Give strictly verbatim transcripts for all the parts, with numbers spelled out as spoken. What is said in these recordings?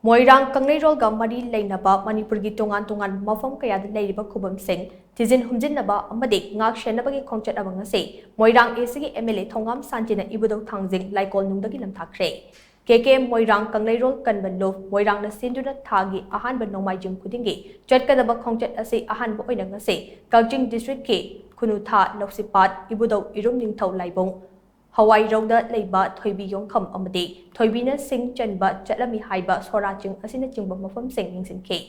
ꯃꯣꯏꯔꯥꯡ ꯀꯪꯂꯩꯔꯣꯜꯒ ꯃꯔꯤ ꯂꯩꯅꯕ ꯃꯅꯤꯄꯨꯔꯒꯤ ꯇꯣꯉꯥꯟ ꯇꯣꯉꯥꯟꯕ ꯃꯐꯝ ꯀꯌꯥꯗ ꯂꯩꯔꯤꯕ ꯈꯨꯕꯝꯁꯤꯡ ꯊꯤꯖꯤꯟ ꯍꯨꯝꯖꯤꯟꯅꯕ ꯑꯃꯗꯤ ꯉꯥꯛ ꯁꯦꯟꯅꯕꯒꯤ ꯈꯣꯡꯆꯠ ꯑꯃ ꯉꯁꯤ ꯃꯣꯏꯔꯥꯡ ꯑꯦꯁꯤꯒꯤ ꯑꯦꯝ ꯑꯦꯜ ꯑꯦ ꯊꯣꯉꯥꯝ ꯁꯥꯟꯇꯤꯅ ꯏꯕꯨꯙꯧ ꯊꯥꯡꯖꯤꯡ ꯂꯥꯏꯀꯣꯜꯅꯨꯡꯗꯒꯤ ꯂꯝꯊꯥꯈ꯭ꯔꯦ꯫ ꯀꯦ ꯀꯦ ꯃꯣꯏꯔꯥꯡ ꯀꯪꯂꯩꯔꯣꯜ ꯀꯟꯕ ꯂꯨꯞ ꯃꯣꯏꯔꯥꯡꯅ ꯁꯤꯟꯗꯨꯅ ꯊꯥꯒꯤ ꯑꯍꯥꯟꯕ ꯅꯣꯡꯃꯥꯏꯖꯤꯡ ꯈꯨꯗꯤꯡꯒꯤ ꯆꯠꯀꯗꯕ ꯈꯣꯡꯆꯠ ꯑꯁꯤ ꯑꯍꯥꯟꯕ ꯑꯣꯏꯅ ꯉꯁꯤ ꯀꯛꯆꯤꯡ ꯗꯤꯁꯇ꯭ꯔꯤꯛꯀꯤ ꯈꯨꯅꯨꯊꯥ ꯂꯧꯁꯤꯄꯥꯠ ꯏꯕꯨꯙꯧ ꯏꯔꯨꯝ ꯅꯤꯡꯊꯧ ꯂꯥꯏꯕꯨꯡ ꯍꯋꯥꯏꯔꯧꯗ ꯂꯩꯕ ꯊꯣꯏꯕꯤꯌꯣꯡꯈꯝ ꯑꯃꯗꯤ ꯊꯣꯏꯕꯤꯅ ꯁꯤꯡ ꯆꯟꯕ ꯆꯠꯂꯝꯃꯤ ꯍꯥꯏꯕ ꯁꯣꯔꯥ ꯆꯤꯡ ꯑꯁꯤꯅꯆꯤꯡꯕ ꯃꯐꯝꯁꯤꯡ ꯌꯦꯡꯁꯤꯟꯈꯤ꯫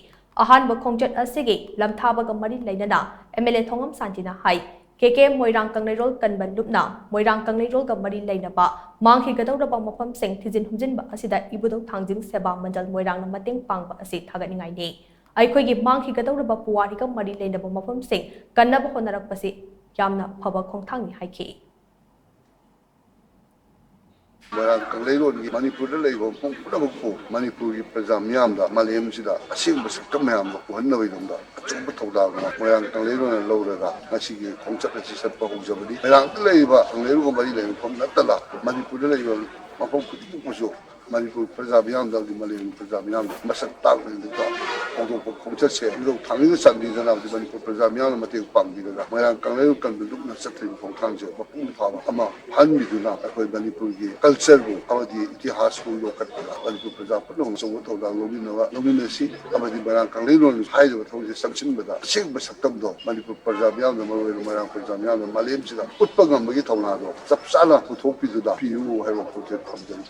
ꯑꯍꯥꯟꯕ ꯈꯣꯡꯆꯠ ꯑꯁꯤꯒꯤ ꯂꯝꯊꯥꯕꯒ ꯃꯔꯤ ꯂꯩꯅꯅ ꯑꯦꯝ ꯑꯦꯜ ꯑꯦ ꯊꯣꯉꯝ ꯁꯥꯟꯇꯤꯅ ꯍꯥꯏ, ꯀꯦ ꯀꯦ ꯃꯣꯏꯔꯥꯡ ꯀꯪꯂꯩꯔꯣꯜ ꯀꯟꯕ ꯂꯨꯞꯅ ꯃꯣꯏꯔꯥꯡ ꯀꯪꯂꯩꯔꯣꯜꯒ ꯃꯔꯤ ꯂꯩꯅꯕ ꯃꯥꯡꯈꯤꯒꯗꯧꯔꯕ ꯃꯐꯝꯁꯤꯡ ꯊꯤꯖꯤꯟ ꯍꯨꯝꯖꯤꯟꯕ ꯑꯁꯤꯗ ꯏꯕꯨꯙꯧ ꯊꯥꯡꯖꯤꯡ ꯁꯦꯕꯥ ꯃꯟꯗꯜ ꯃꯣꯏꯔꯥꯡꯅ ꯃꯇꯦꯡ ꯄꯥꯡꯕ ꯑꯁꯤ ꯊꯥꯒꯠꯅꯤꯡꯉꯥꯏꯅꯤ꯫ ꯑꯩꯈꯣꯏꯒꯤ ꯃꯥꯡꯈꯤꯒꯗꯧꯔꯕ ꯄꯨꯋꯥꯔꯤꯒ ꯃꯔꯤ ꯂꯩꯅꯕ ꯃꯐꯝꯁꯤꯡ ꯀꯟꯅꯕ ꯍꯣꯠꯅꯔꯛꯄꯁꯤ ꯌꯥꯝꯅ ꯐꯕ ꯈꯣꯡꯊꯥꯡꯅꯤ ꯍꯥꯏꯈꯤ꯫ ꯃꯣꯏꯔꯥꯡ ꯀꯪꯂꯩꯔꯣꯟꯒꯤ ꯃꯅꯤꯄꯨꯔꯗ ꯂꯩꯕ ꯃꯐꯝ ꯄꯨꯝꯅꯃꯛꯄꯨ ꯃꯅꯤꯄꯨꯔꯒꯤ ꯄ꯭ꯔꯖꯥ ꯃꯤꯌꯥꯝꯗ ꯃꯥꯂꯦꯝꯁꯤꯗ ꯑꯁꯦꯡꯕ ꯁꯛꯇꯝ ꯃꯌꯥꯝꯗ ꯎꯍꯟꯅꯕꯒꯤꯗꯃꯛꯇ ꯑꯆꯧꯕ ꯊꯧꯗꯥꯡ ꯑꯃ ꯃꯣꯏꯔꯥꯡ ꯀꯪꯂꯩꯔꯣꯟꯅ ꯂꯧꯔꯒ ꯉꯁꯤꯒꯤ ꯈꯣꯡꯆꯠ ꯑꯁꯤ ꯆꯠꯄ ꯍꯧꯖꯕꯅꯤ꯫ ꯃꯣꯏꯔꯥꯡꯗ ꯂꯩꯔꯤꯕ ꯀꯪꯂꯩꯔꯣꯟꯒ ꯃꯔꯤ ꯂꯩꯅꯕ ꯃꯐꯝ ꯅꯠꯇꯅ ꯃꯅꯤꯄꯨꯔꯗ ꯂꯩꯔꯤꯕ ꯃꯐꯝ ꯈꯨꯗꯤꯡꯃꯛꯄꯨꯁꯨ ꯃꯅꯤꯄꯨꯔ ꯄ꯭ꯔꯖꯥ ꯃꯤꯌꯥꯝꯗ ꯑꯃꯗꯤ ꯃꯥꯂꯦꯝꯒꯤ ꯄ꯭ꯔꯖꯥ ꯃꯤꯌꯥꯝꯗ ꯃꯁꯛ ꯇꯥꯛꯅ ꯍꯧꯗꯣꯛꯄ ꯈꯣꯡꯆꯠꯁꯦ ꯏꯕꯨꯙꯧ ꯊꯥꯡꯖꯤꯡꯅ ꯆꯥꯟꯕꯤꯗꯨꯅ ꯍꯧꯖꯤꯛ ꯃꯅꯤꯄꯨꯔ ꯄ꯭ꯔꯖꯥ ꯃꯤꯌꯥꯝꯅ ꯃꯇꯦꯡ ꯄꯥꯡꯕꯤꯔꯒ ꯃꯣꯏꯔꯥꯡ ꯀꯪꯂꯩꯔꯣꯜ ꯀꯟꯕ ꯂꯨꯞꯅ ꯆꯠꯊꯔꯤꯕ ꯈꯣꯡꯊꯥꯡꯁꯦ ꯃꯄꯨꯡ ꯐꯥꯕ ꯑꯃ ꯐꯍꯟꯕꯤꯗꯨꯅ ꯑꯩꯈꯣꯏ ꯃꯅꯤꯄꯨꯔꯒꯤ ꯀꯜꯆꯔꯕꯨ ꯑꯃꯗꯤ ꯏꯇꯤꯍꯥꯁꯄꯨ ꯌꯣꯛꯈꯠꯄꯗ ꯃꯅꯤꯄꯨꯔ ꯄ꯭ꯔꯖꯥ ꯄꯨꯝꯅꯃꯛ ꯑꯆꯧꯕ ꯊꯧꯗꯥꯡ ꯂꯧꯃꯤꯟꯅꯕ ꯂꯧꯃꯤꯟꯅꯁꯤ ꯑꯃꯗꯤ ꯃꯣꯏꯔꯥꯡ ꯀꯪꯂꯩꯔꯣꯜ ꯍꯥꯏꯔꯤꯕ ꯊꯧꯔꯝꯁꯦ ꯆꯪꯁꯤꯟꯕꯗ ꯑꯁꯦꯡꯕ ꯁꯛꯇꯝꯗꯣ ꯃꯅꯤꯄꯨꯔ ꯄ꯭ꯔꯖꯥ ꯃꯤꯌꯥꯝꯅ, ꯃꯔꯨꯑꯣꯏꯅ ꯃꯣꯏꯔꯥꯡ ꯄ꯭ꯔꯖꯥ ꯃꯤꯌꯥꯝꯅ ꯃꯥꯂꯦꯝꯁꯤꯗ ꯎꯠꯄ ꯉꯝꯕꯒꯤ ꯊꯧꯅꯥꯗꯣ ꯆꯞ ꯆꯥꯅ ꯄꯨꯊꯣꯛꯄꯤꯗꯨꯅ ꯄꯤꯌꯨ ꯍꯥꯏꯕ ꯋꯥꯐꯝꯁꯦ ꯊꯝꯖꯔꯤ꯫